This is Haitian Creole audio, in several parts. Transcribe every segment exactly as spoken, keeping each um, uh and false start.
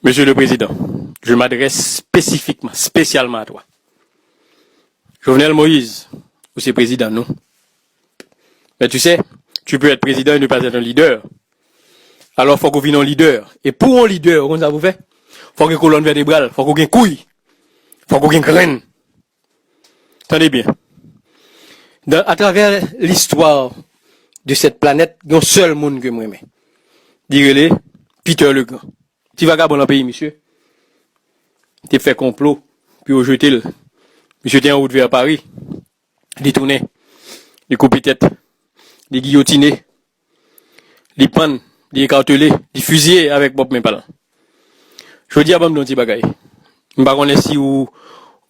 Monsieur le Président, je m'adresse spécifiquement, spécialement à toi. Jovenel Moïse, ou se prezidan nou. Mais tu sais, tu peux être président et ne pas être un leader. Alò, fòk ou vin yon lidè. E pou yon lidè, ou konn sa pou fè? Fòk ou gen kolòn vètebral, fòk ou gen kouy, fòk ou gen grenn. Tande byen. Dans, à travers l'histoire de cette planète, gen yon sèl moun ke m renmen. Li rele Peter Legrand. Ti vagabon lan peyi, misye. Te fè konplo pou yo jete l. Misye te an wout vè Pari. Li tounen. Li koupe tèt. Li giyotine. Li pann. Li ekatele. Li fiziye avèk pwòp men pa l. Jodi a, ban m di yon ti bagay. M pa konnen si ou,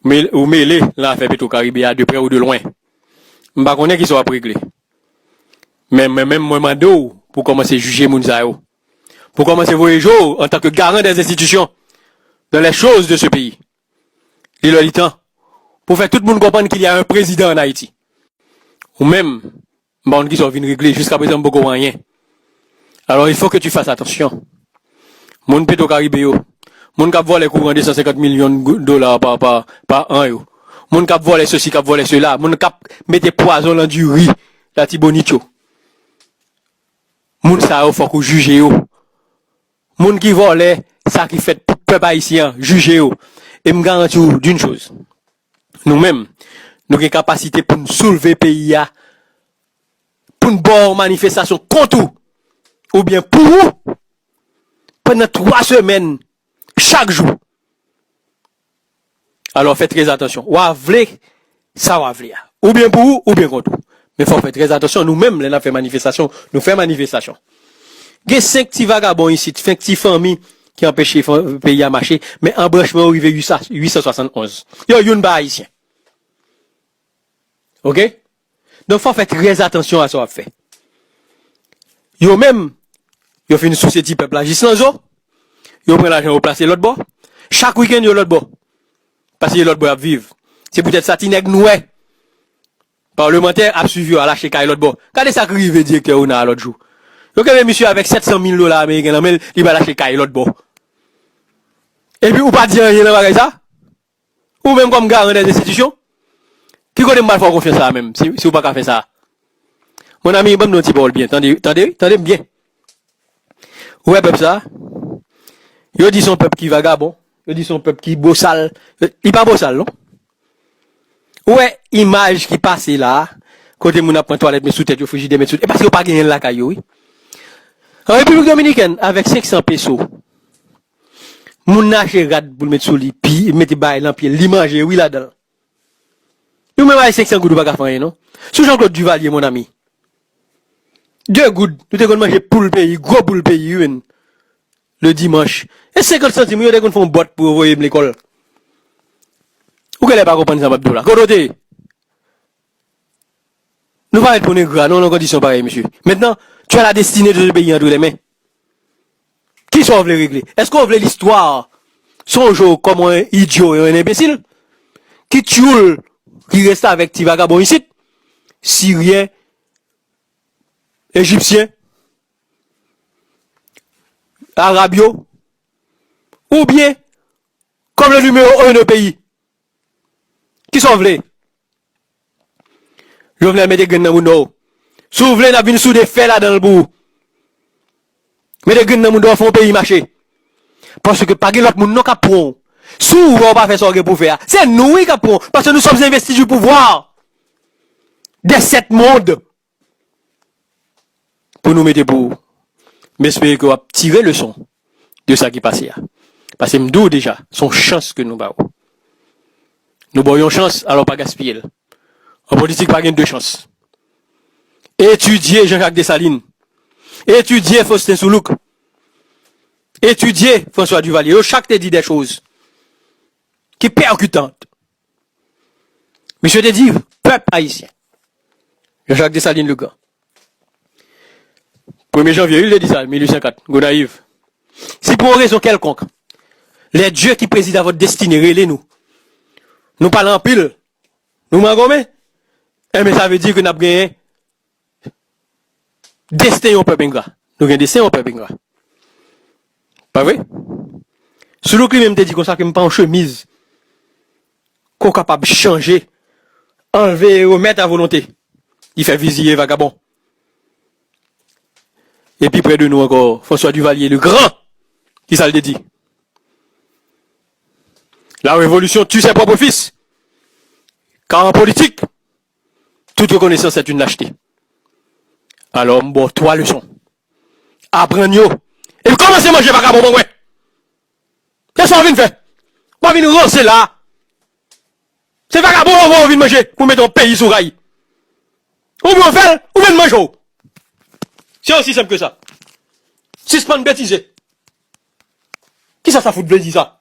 mel- ou mele nan afè Petro Karibe a de prè ou de lwen. M pa konnen kisa w ap regle. Men mwen menm, mwen mande w pou kòmanse jije moun sa yo. Pou kòmanse voye je w antanke garan des institutions dans les choses de ce pays. Li lè li tan pou fè tout moun konprann qu'il y a un président en Haïti. Ou menm, m pa konn kisa w vin regle, jiska prezan m poko wè anyen. Alors, il faut que tu fasses attention. Moun Petro Karibe yo, moun k ap vòlè kouran de san senkant milyon gou- dola pa, pa, pa an yo, moun k ap vòlè sesi, k ap vòlè sela, moun k ap mete pwazon lan diri Latibonit yo. Moun sa yo, fòk ou jije yo. Moun ki vòlè sa ki fèt pou pèp ayisyen an, jije yo. E m garanti w d'une chose. Nou menm, nou gen kapasite pou n soulve peyi a, pou n ba w manifestasyon kont ou, oubyen pou ou, pandan twa semèn, chak jou. Alò, fè trè atansyon. W a vle sa w a vle a. Oubyen pou ou, oubyen kont ou. Men fò w fè trè atansyon. Nou menm, lè n ap fè manifestasyon, nou fè manifestasyon. Gen senk ti vagabon isit, senk ti fanmi ki anpeche fan- peyi a mache, men anbranchman yo rive uit san, uit san swasann onz. Yo, youn pa ayisyen. Oke? Donk, fò w fè trè atansyon a sa w ap fè. Yo menm, yo fin souse ti pèp la jis nan zo. Yo pran lajan yo plase lòt bò. Chak wikenn, yo lòt bò. Paske lòt bò y ap viv. Se poutèt sa, ti nèg nwè, palmantè ap swiv yo al achte kay lòt bò. Gade sa k rive direktè ona a lòt jou. Yo kenbe misye avèk sèt san mil dola ameriken nan men l, li pral achte kay lòt bò. Epi ou pa di anyen nan bagay sa? Ou menm kòm garan dè enstitisyon? Ki kote m pral fè w konfyans sa a menm, si, si w pa ka fè sa a? Mon ami, ban m di yon ti pawòl byen, tande, tande, tande m byen. Ou wè pèp sa a? Yo di se yon pèp ki vagabon, yo di se yon pèp ki bosal. Li pa bosal, non. Ou wè imaj ki pase la a, kote moun ap pran twalèt met sou tèt yo, frijidè met sou, e paske yo pa genyen l lakay yo, wi. An Repiblik Dominikèn, avèk senk san peso, moun nan achte rad pou l met sou li, pi mete bagay lan pye l, li manje, wi, ladan l. Ou menm avèk senk san goud ou pa ka fè anyen, non. Sou Jean-Claude Duvalier, mon ami. De goud, nou te konn manje poul peyi, gwo poul peyi, wi, menn. Le dimanche. E senkant santim, wi, yo te konn fè yon bòt pou yo voye m lekòl. Ou genlè pa konprann sa m ap di w la. Kote w te ye? Nou pa mèt pou n engra, non, nan kondisyon parèy, mesye. Maintenant, tu as la destinée de ce pays entre les mains. Kisa w vle regle? Èske w vle listwa sonje w kòm yon idyo e yon enbesil? Ki tchoul ki restavèk ti vagabon isit? Siryen, Ejipsyen, Arab yo, oubyen kòm le numéro un de peyi? Kisa w vle? Jovenel, mete grenn nan mounda w. Si w vle, n ap vin soude fè ladan l pou ou. Mete grenn nan mounda w, fè yon peyi mache. Paske pa gen lòt moun non k ap pran w. Si w wè w pa fè sa w gen pou w fè a, se nou wi k ap pran w. Parce que nous sommes investis du pouvoir des sept mondes. Pou nou mete pou ou. M espere ke w ap tire leson de sa ki pase a. Paske m di w deja, se yon chans ke nou ba w. Nou ba w yon chans, alò pa gaspiye l. An politik, pa gen de chans. Etidye Jean-Jacques Dessalines. Etidye Faustin Soulouque. Etidye François Duvalier. Yo chak te di de choz ki pèkitan. Misye te di, pèp ayisyen. Jean-Jacques Dessalines le Grand. Premye janvye, wi, l te di sa, mil uit san kat, Gonayiv. Si pour une raison quelconque, les dieux qui président votre destinée rele nou, nou pale anpil, nou mangonmen, enben, sa vle di ke n ap genyen desten yon pèp engra. Nou gen desten yon pèp engra. Pa vre? Soulouk li menm te di konsa ke m pa yon chemiz ke w kapab chanje, anlve e remèt a volonte. Li fè viziye vagabon. Epi prè de nou ankò, François Duvalier le Grand, ki sa l te di? La révolution tue ses propres fils, car en politique, toute reconnaissance est une lâcheté. Alò, m ba w twa leson. Aprann yo. Epi kòmanse manje vagabon mwen wè. Se sa w vin fè. W pa vin ranse la. Se vagabon w vin manje pou mete yon peyi sou ray. Oubyen w fè l, oubyen l manje w. Se osi senp ke sa. Sispann betize. Kisa sa fout vle di sa?